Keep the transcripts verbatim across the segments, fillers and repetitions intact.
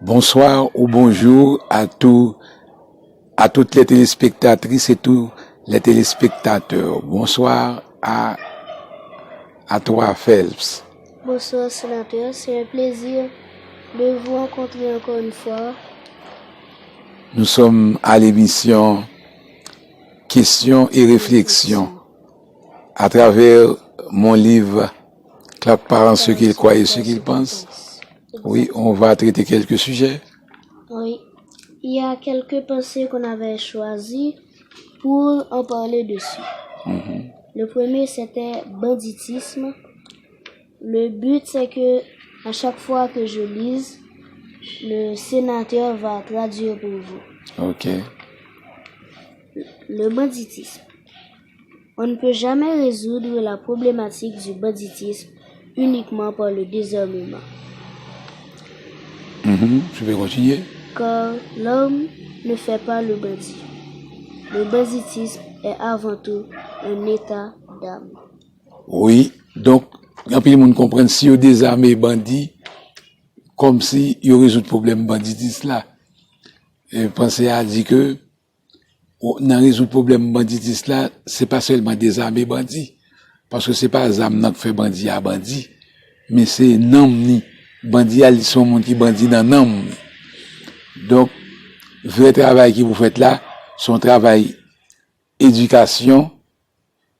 Bonsoir ou bonjour à tous, à toutes les téléspectatrices et tous les téléspectateurs. Bonsoir à, à toi, Phelps. Bonsoir, sénateur. C'est un plaisir de vous rencontrer encore une fois. Nous sommes à l'émission Questions et réflexions à travers mon livre Clark Parent, ce qu'il croit et ce qu'il pense. Oui, on va traiter quelques sujets. Oui. Il y a quelques pensées qu'on avait choisies pour en parler dessus. Mhm. Le premier, c'était banditisme. Le but, c'est que à chaque fois que je lise, le sénateur va traduire pour vous. Ok. Le banditisme. On ne peut jamais résoudre la problématique du banditisme uniquement par le désarmement. Mhm, tu peux continuer. Car l'arme ne fait pas le bandit. Le banditisme est avant tout un état d'âme. Wi, donk, anpil moun konprann si yo dezame bandi, kòmsi yo rezoud pwoblèm banditis la. E panse a di ke, o, nan rezoud pwoblèm banditis la, se pa sèlman dezame bandi. Paske se pa zam nan k fè bandi a bandi, men se nanm ni. Bandi a, li se yon moun ki bandi nan nanm ni. Donk, vrè travay ki pou fèt la, se yon travay edikasyon,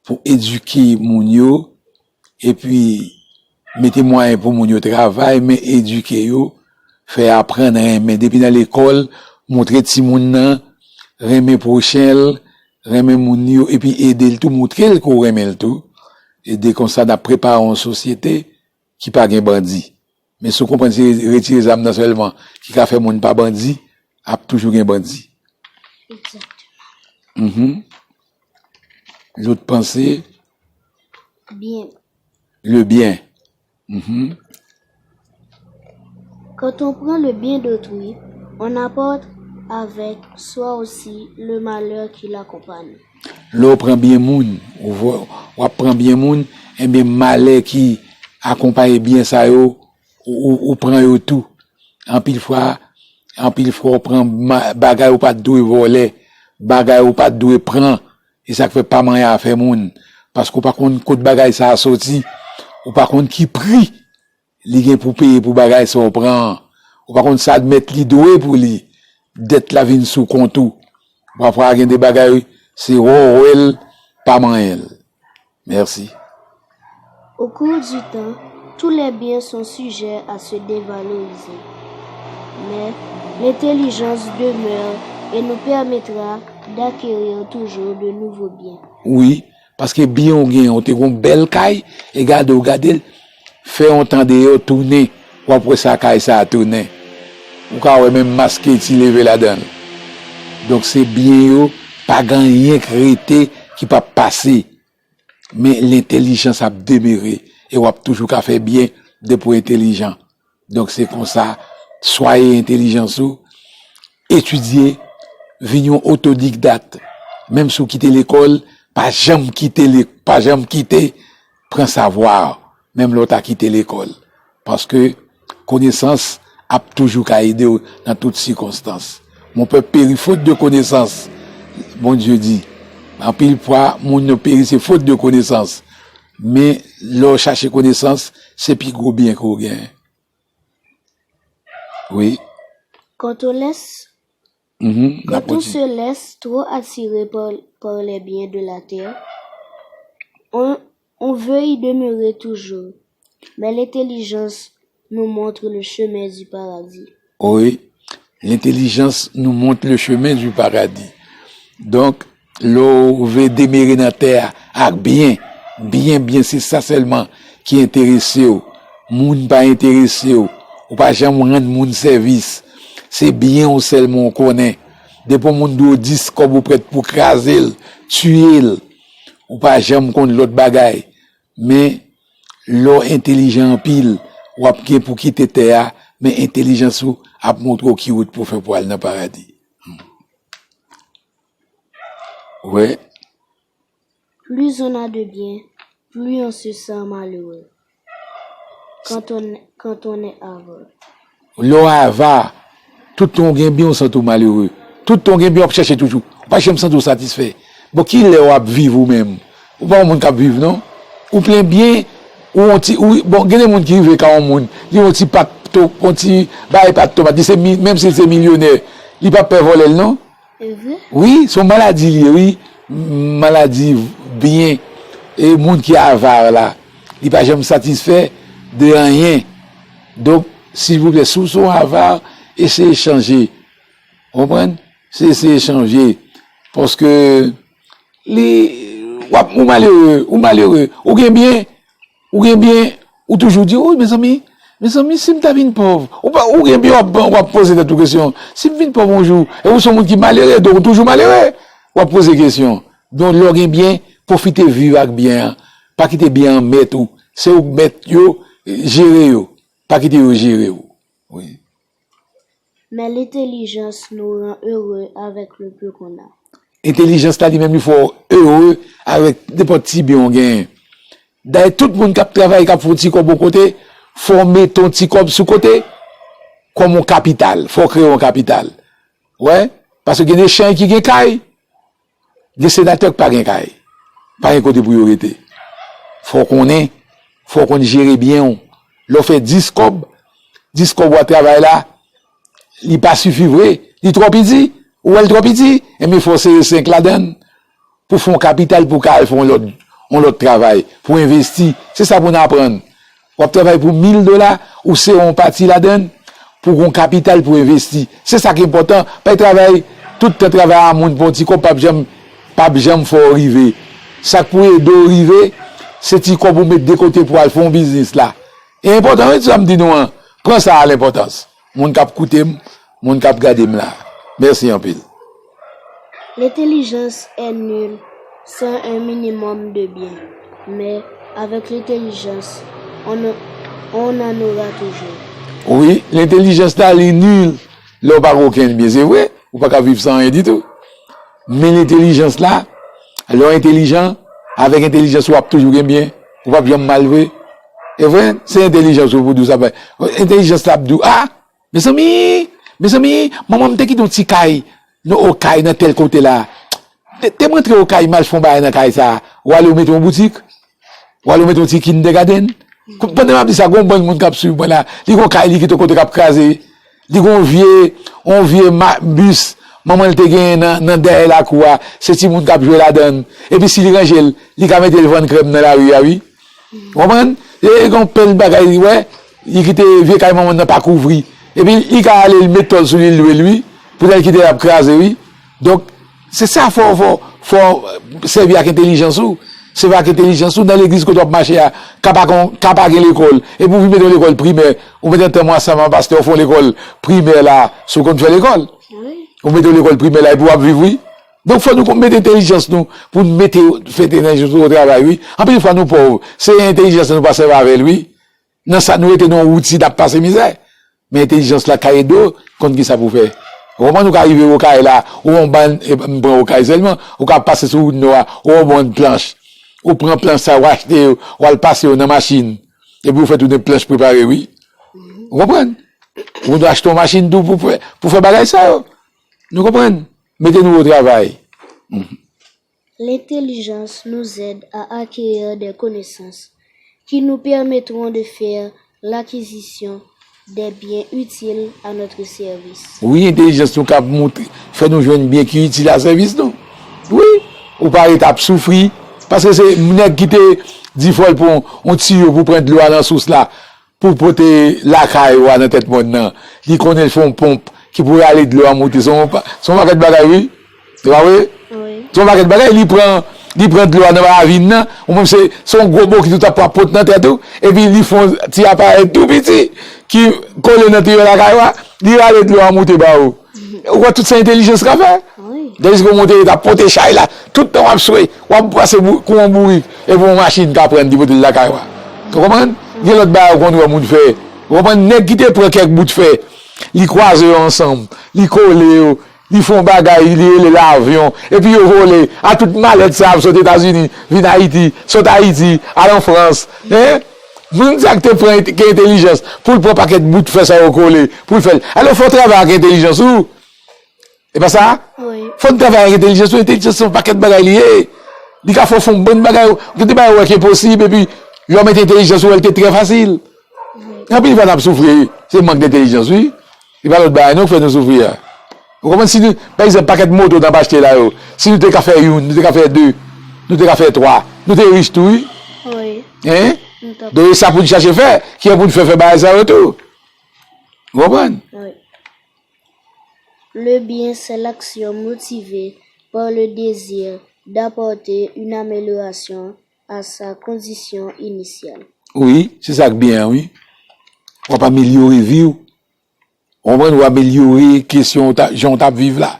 pou edike moun yo, epi mete mwayen pou moun yo travay, men edike yo, fè aprann renmen. Depi nan lekòl, montre timoun nan renmen pwochen l, renmen moun yo, epi ede l tou, montre l ke w renmen l tou. E de konsa, n ap prepare yon sosyete ki pa gen bandi. Men si w konprann se retire zam nan sèlman ki ka fè moun pa bandi, ap toujou gen bandi. Exactement. Mhm. Lòt panse, Bien. Le bien. Mhm. Quand on prend le bien d'autrui, on apporte avec soi aussi le malheur qui l'accompagne. Lè w pran byen moun, ou vwa, w ap pran byen moun, ebyen malè ki akonpaye byen sa yo, ou, ou, ou pran yo tou. Anpil fwa, anpil fwa w pran ma-, bagay ou pa t dwe vòlè, bagay ou pa t dwe pran, e sa k fè pa manyen afè moun. Paske w pa konn kot bagay sa a soti, ou pa konn ki pri li gen pou peye pou bagay sa w pran an. Ou pa konn sa mèt li dwe pou li. Dèt la vin sou kont ou. Pafwa gen de bagay, se wè w wè l, pa manyen l. Merci. Au cours du temps, tous les biens sont sujets à se dévaloriser. Mais l'intelligence demeure et nous permettra d'acquérir toujours de nouveaux biens. Wi, paske byen w gen, ou te gon bèl kay, e gade w gade l, fè yon tan deyò, tounen, w ap wè sa kay sa a tounen. Ou ka wè menm maske ti leve ladan l. Donk se byen yo, pa gen anyen k rete ki p ap pase. Men lentèlijans ap demere e w ap toujou ka fè byen depi w entèlijan. Donk se konsa, swaye entèlijans ou, etidye, vin yon otodikdat. Menm si w kite lekòl, pa janm kite le-, pa janm kite pran savwa, menm lè w ta kite lekòl. Paske konesans ap toujou ka ede w nan tout sikonstans. Mon peuple périt faute de connaissance, Bondye di. Anpil fwa, moun yo peri se faute de connaissance. Men, lè w chache konesans, se pi gwo byen ke w genyen. Wi. Quand on laisse Mhm, n ap Quand on kontinye. Se laisse trop attirer par, par les biens de la terre, on, on veut y demeurer toujours. Mais l'intelligence nous montre le chemin du paradis. Wi, l'intelligence nous montre le chemin du paradis. Donk, lè w vle demere nan tè a ak byen, byen, byen, se sa sèlman ki enterese w. Moun pa enterese w. Ou pa janm rann moun sèvis. Se byen w sèlman w konnen. Depi yon moun dwe w dis kòb, ou prèt pou kraze l, tiye l. Ou pa janm konn lòt bagay. Men, lè w entèlijan anpil, w ap gen pou kite tè a, men entèlijans ou ap montre w ki wout pou w fè pou w al nan paradi. Wè. Plus on a de biens, plus on se sent malheureux. Quand on, quand on est avare. Lè w ava, Tout tan w gen byen, w santi w malere. Tout tan w gen byen, w ap chèche toujou. Ou pa janm santi w satisfè. Bon, ki lè w ap viv ou menm? Ou pa yon moun k ap viv, non. Ou plen byen, ou yon ti, ou, bon, gen de moun ki rive ka yon moun, li yon ti pat, to, yon ti bagay pat tomat, li se mi, menm si l se milyonè, li p ap pè vòlè l, non. Wi, se yon maladi li ye, wi. Maladi byen. E moun ki ava la, li pa janm satisfè de anyen. Donk, silvouplè, si w se yon ava, eseye chanje. Ou konprann? Se eseye chanje. Paske li, w ap, ou malere, ou malere, ou gen byen, ou gen byen, ou toujou di, "Wi, mezanmi, mezanmi, si m ta vin pòv." Ou pa, ou gen byen, w ap, w ap poze tèt ou kesyon. "Si m vin pòv yon jou, e ou se yon moun ki malere, donk ou toujou malere." W ap poze kesyon. Donk, lè w gen byen, pwofite viv ak byen an. Pa kite byen an mèt ou. Se ou k mèt yo, jere yo. Pa kite yo jere w. Wi. Mais l'intelligence nous rend heureux avec le peu qu'on a. Entèlijans la li menm li fè w ere avèk nenpòt ti byen w genyen. Dayè, tout moun k ap travay, k ap fè yon ti kòb yon kote, fò w mete yon ti kòb sou kote kòm yon kapital. Fò w kreye yon kapital. Wè? Paske gen de chay ki gen kay, gen senatè k pa gen kay. Pa gen kote pou yo rete. Fò w konnen, fò w konn jere byen w. Lè w fè dis kòb, dis kòb w ap travay la, li pa sifi vre, li twò piti, ou wè l twò piti, enben fò w sere senk ladan l pou fè yon kapital pou w ka al fè yon lòt, yon lòt travay, pou w envesti. Se sa pou n aprann. W ap travay pou mil dola, ou sere yon pati ladan l pou w gen yon kapital pou w envesti. Se sa k enpòtan. Pa travay tout tan, travay a moun pou yon ti kòb p ap janm, p ap janm fè w rive. Sa k pou ede w rive, se ti kòb ou met de kote pou w al fè yon biznis la. E enpòtan wi, sa m di nou an. Pran sa a l enpòtans. Moun k ap koute m, moun k ap gade m la. Mèsi anpil. L'intelligence est nulle sans un minimum de bien, mais avec l'intelligence, on, a- on en aura toujours. Wi, lentèlijans la, li nil lè w pa gen okenn byen. Se vre, ou pa ka viv san anyen ditou. Men lentèlijans la, lè w entèlijan, avèk entèlijans ou ap toujou gen byen. Ou p ap janm mal vre. E vre, se entèlijans ou pou di w sa. Entèlijans la ap di w, a, mezanmi, mezanmi, manman m te kite yon ti kay nan Okay nan tèl kote la. Te, te m rantre Okay m al fè yon bagay nan kay sa. W ale w mete yon boutik. W ale w mete yon ti kindergarten. Pandan m ap di sa, gen yon bann moun k ap swiv mwen la. Li gen yon kay li kite yon kote k ap kraze. Li gen yon vye, yon vye ma, bis manman l te genyen nan, nan dèyè lakou a. Se timoun k ap jwe ladan l. Epi si li ranje l, li ka mete l vann krèm nan lari a, wi. Ou konprann? E gen yon pèl bagay li wè, li kite vye kay manman l nan pa kouvri. Epi li ka ale, li met tòl sou li, l lwe l, wi. Poutèt kite l ap kraze, wi. Donk, se sa, fò, fò, fò sèvi ak entèlijans ou. Sèvi ak entèlijans ou nan legliz kote w ap mache a. Ka pa, kon, ka pa gen lekòl. Epi w vin mete yon lekòl primè. Ou mete antanm ou ansanm ak pastè, w fè yon lekòl primè la, si w konn fè lekòl. Ou mete yon lekòl primè la, epi w ap viv, wi. Donk, fò nou mete entèlijans nou, pou n mete, fè entèlijans nou o travay, wi. Anpil fwa, nou pòv. Se entèlijans nou pa sèvi avè l, wi. Nan sa, nou rete nan yon woutin ap pase mizè. Men entèlijans la ka ede w konn kisa pou fè. Ou konprann, ou ka rive Okay la, ou wè yon bann, e, m pran Okay sèlman, ou ka pase sou wout nò a, ou wè yon bann planch. Ou pran planch sa, ou achte yo, ou al pase yo nan machin. Epi ou fè tout de planch prepare, wi. Ou konprann? Ou dwe achte yon machin tou pou fè, pou fè bagay sa yo. Nou konprann? Mete nou o travay. L'intelligence nous aide à acquérir des connaissances qui nous permettront de faire l'acquisition des biens utiles à notre service. Wi, entèlijans nou kab moutre, fè nou jwenn byen ki itil a sèvis nou. Wi, ou pa ret ap soufri. Paske se nèg ki te di fò l pran yon tiyo pou pran dlo a nan sous la, pou pote lakay ou a nan tèt mòn nan. Li konnen l fè yon ponp ki pou rale dlo a moute. Se yon pa, se yon pakèt bagay, wi. Se pa vre? Wi. Se yon pakèt bagay. Li pran, li pran dlo a nan ravin nan. Ou menm se, se yon gwo bokit ou t ap pran pot nan tèt ou. Epi li fè yon ti aparèy tou piti ki kole nan tiyo lakay ou a. Li rale dlo a moute ba ou. Ou wè tout sa entèlijans ka fè? Wi. Tandiske w monte, w ap pote chay la. Tout tan w ap swe, w ap pase bou, kou yon bourik. Epi yon machin ka pran li pote l lakay ou a. Ou konprann? Gen lòt bagay ou konn wè moun fè. Ou konprann? Nèg ki te pran kèk bout fè, li kwaze yo ansanm, li kole yo, li fè yon bagay, li rele l avyon, epi yo vole. A tout malèt sa ap sot Etazini, vin Ayiti, sot Ayiti, al an Frans. Hein? Moun sa ki te pran ent- gen entèlijans pou l pran pakèt bout fè sa yo kole, pou l fè l. Alò, fò w travay ak entèlijans ou. E pa sa? Wi. Fò n travay ak entèlijans ou. Entèlijans se yon pakèt bagay li ye. Li ka fè w fè yon bann bagay. Ou gen de bagay ou wè ki enposib, epi lè w mete entèlijans ou, wè l te trè fasil. Anpil fwa n ap soufri, se mank entèlijans, wi. Se pa lòt bagay non k fè nou soufri a. Ou konprann? Si nou, pa egzanp, pakèt moto n ap achte la yo, si nou te ka fè youn, nou te ka fè de, nou te ka fè twa, nou te rich tou, wi. Wi. Hein? Nou t ap Donk, e sa pou n chache fè, ki pou n fè, fè bagay sa yo tou. Ou konprann? Wi. Le bien, c'est l'action motivée par le désir d'apporter une amélioration à sa condition initiale. Wi, se sa k byen an, wi. W ap amelyore vi w. Ou konprann? W amelyore kesyon w ta- jan w t ap viv la.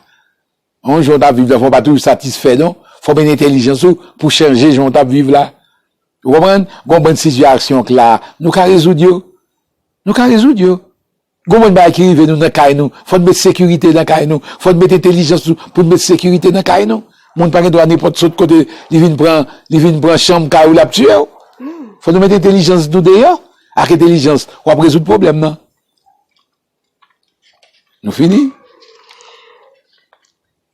Yon jan w t ap viv la, fò w pa toujou satisfè, non. Fò w mete entèlijans ou pou chanje jan w t ap viv la. Ou konprann? Gon bann sitiyasyon k la, nou ka rezoud yo. Nou ka rezoud yo. Gon bann bagay ki rive nou nan kay nou, fò n met sekirite nan kay nou. Fò n met entèlijans nou pou n met sekirite nan kay nou. Moun pa gen dwa nenpòt sot kote li vin pran, li vin pran chanm kay ou, l ap tiye w. Fò nou met entèlijans nou deyò. Ak entèlijans, w ap rezoud pwoblèm nan. Nou fini?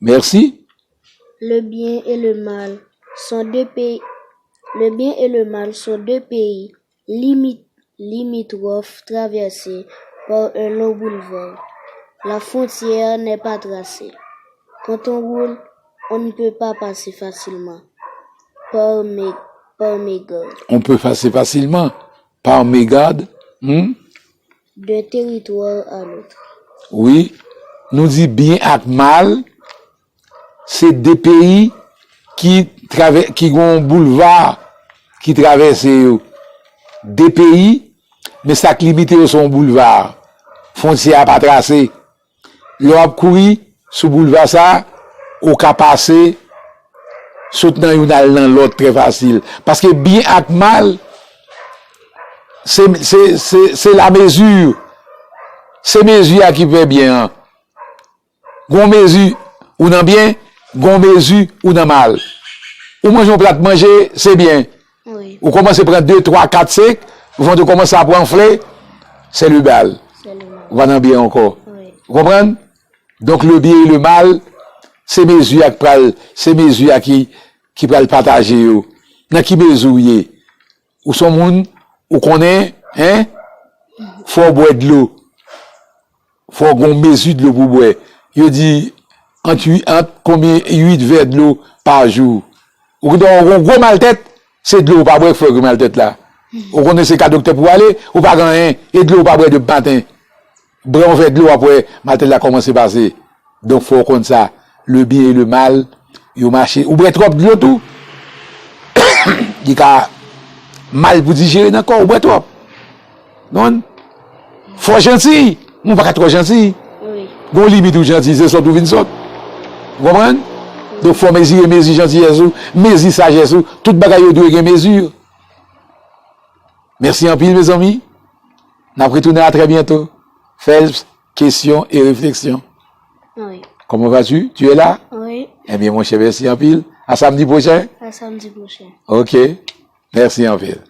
Mèsi. Le bien et le mal sont deux pays. Le bien et le mal sont deux pays limit- limitrophes traversés par un long boulevard. La frontière n'est pas tracée. Quand on roule, on ne peut pas passer facilement par mé- par mégarde. On peut passer facilement par mégarde. Hmm? D'un territoire à l'autre. Wi, nou di byen ak mal, se de peyi ki travè- ki gon boulva ki travèse yo. De peyi, men sa k limite yo se yon boulva. Fwontyè a pa trase. Lè w ap kouri sou boulva sa, ou ka pase, sot nan youn al nan lòt trè fasil. Paske byen ak mal, se, se, se, se la mezi. Se mezi a ki fè byen an. Gon mezi ou nan byen, gon mezi ou nan mal. Ou manje yon plat manje, se byen. Wi. Ou kòmanse pran de, twa, kat, senk, vant ou kòmanse ap anfle, se le mal. Se le mal. Ou pa nan byen ankò. Wi. Ou konprann? Donk, le byen e le mal, se mezi a k pral, se mezi a ki, ki pral pataje yo. Nan ki mezi w ye? Ou se yon moun, ou konnen, en? Fò w bwè dlo. Fò w gon mezi dlo pou w bwè. Yo di, ant ui- ant konbyen uit vè dlo pa jou. Ou gen dwa w gon gwo maltèt, se dlo w pa bwè k fè w gen maltèt la. Ou konnen se ka doktè pou w ale, ou pa gen anyen, e dlo w pa bwè depi maten. Bwè yon vè dlo, w ap wè maltèt la kòmanse pase. Donk, fò w konn sa. Le byen e le mal, yo mache. Ou bwè twòp dlo tou, li ka mal pou dijere nan kò w, ou bwè twòp. Konprann? Fò w janti, men w pa ka twò janti. Wi. Gon limit ou janti, se sòt ou vin sòt. Ou konprann? Donk, fò w mezire mezi jantiyès ou, mezi sajès ou. Tout bagay yo dwe gen mezi. Mèsi anpil, mezanmi. N ap retounen a trè byento. Phelps, questions et réflexions. Oui. Comment vas-tu? Tu es là? Oui. Eh bien, mon cher, merci anpil. À samedi prochain. À samedi prochain. Ok. Merci anpil.